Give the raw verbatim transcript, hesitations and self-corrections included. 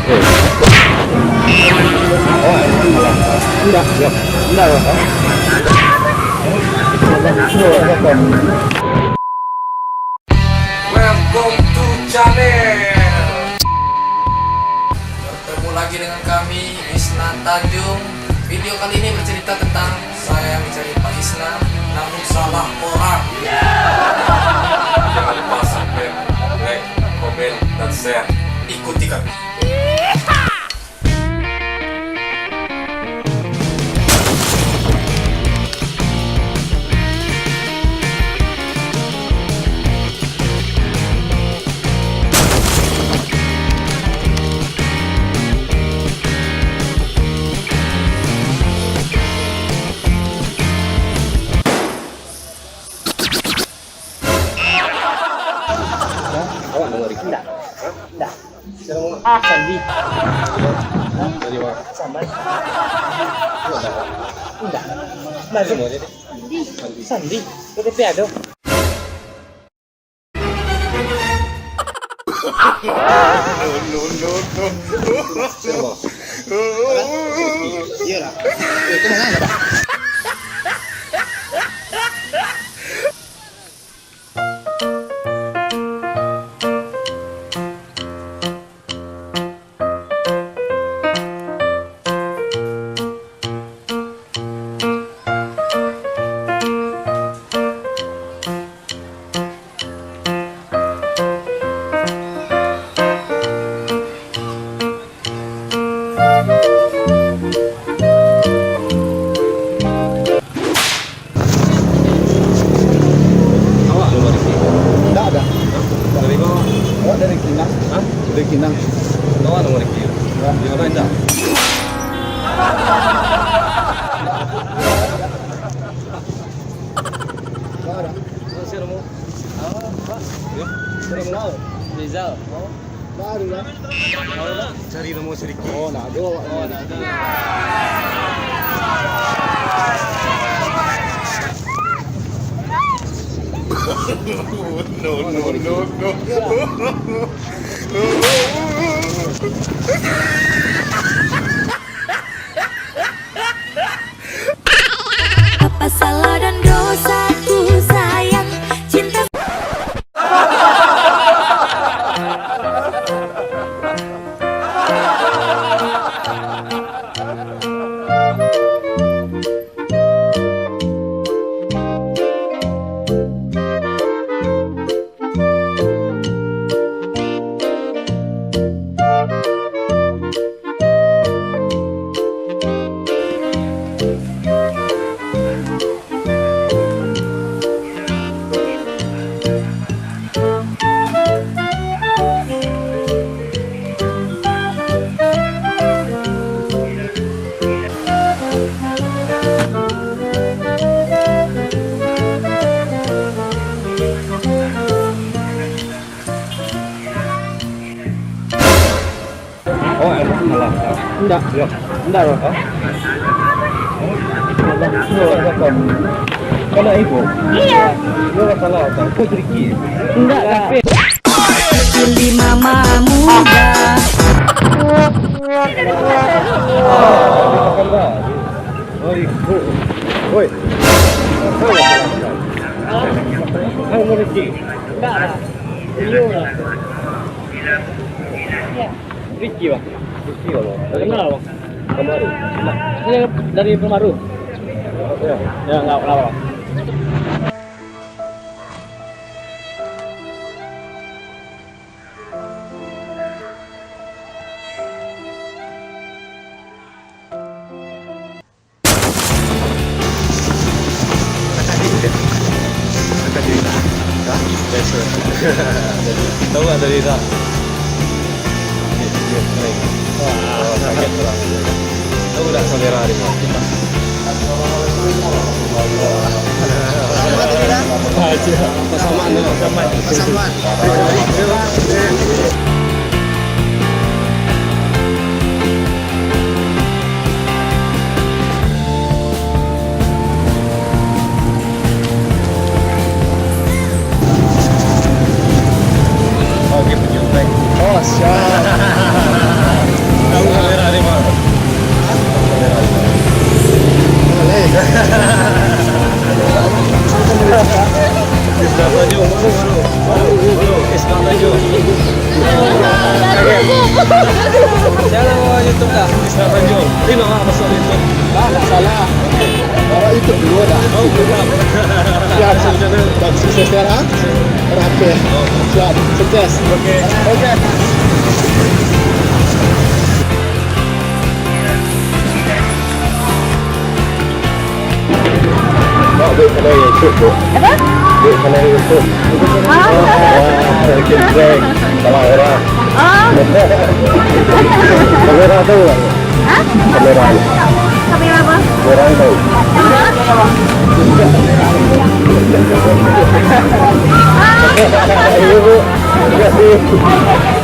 Indak. Indak. Welcome to channel. Bertemu lagi dengan kami, Isna Tanjung. Video kali ini bercerita tentang saya mencari Pak Isna, namun salah orang. Jangan lupa subscribe, like, komen, dan share. Ikuti kami. Hah? Awak namo Riki? Indak. Hah? Indak. Siapa namo? Ah, Sandi. Dari mana? Saman. Indak. Indak. Namo aja deh. Sandi. Sandi. K T P ado. No, no, no, no. Siapa? Iyolah. Eh, kau mana, Pak? Awak namo Riki? Ndak ada. Hah? Dari mana? Awak dari Kinang. Hah? Dari Kinang. Awak namo Riki? Ya. Di mana, Indah? Ndak ada. Siapa namo? Awak, Pak? Ya. Siapa namo? Rizal. Baru lah. Cari namo si Riki. Oh, ndak ado. Oh, ndak ado. No, no, no, no. Apa salah dan dosaku, sayang, cinta. Oh, alah, alah. Indak. Yo. Indak, yo. Hah? Alah, yo, alah, kau. Kau nak ibu? Iya. Yo, alah, alah, kau. Kau sedikit. Indak, tapi. Pilih mama muda. Oi, oi. Oi, oi. Indak lah. Iyo lah. Riki, Bang. Riki, Bang. Dari mana, Bang? Pekanbaru. Ini dari Pekanbaru. Ya. Ya, enggak apa-apa, Bang. Tahu nggak dari Irak? Wah, kaget orang. Tahu nggak kamera di mana? Sama tu, Irak. Sama, no. Sama. Sama. Oke, penjumpai. Oh, siap. Yo, baru, baru, baru, baru. Islam Tanjung. Jangan bawa YouTube dah. Islam Tanjung. Tengok ah, masuk YouTube. Ah, tak salah. Bawa YouTube dulu dah. Oh, belum. Siap. Masuk channel. Bagus, sukses ya, ha? Oke. Siap. Sukses. Oke. Oke. Mak, duit kanai YouTube, Bu. Apa? Duit kanai YouTube. Ah. Ah, bikin prank. Salah orang. Ah. Kamera tu, Bang. Hah? Kamera. Kamera apa? Orang tu. Iya, Bu. Terima kasih.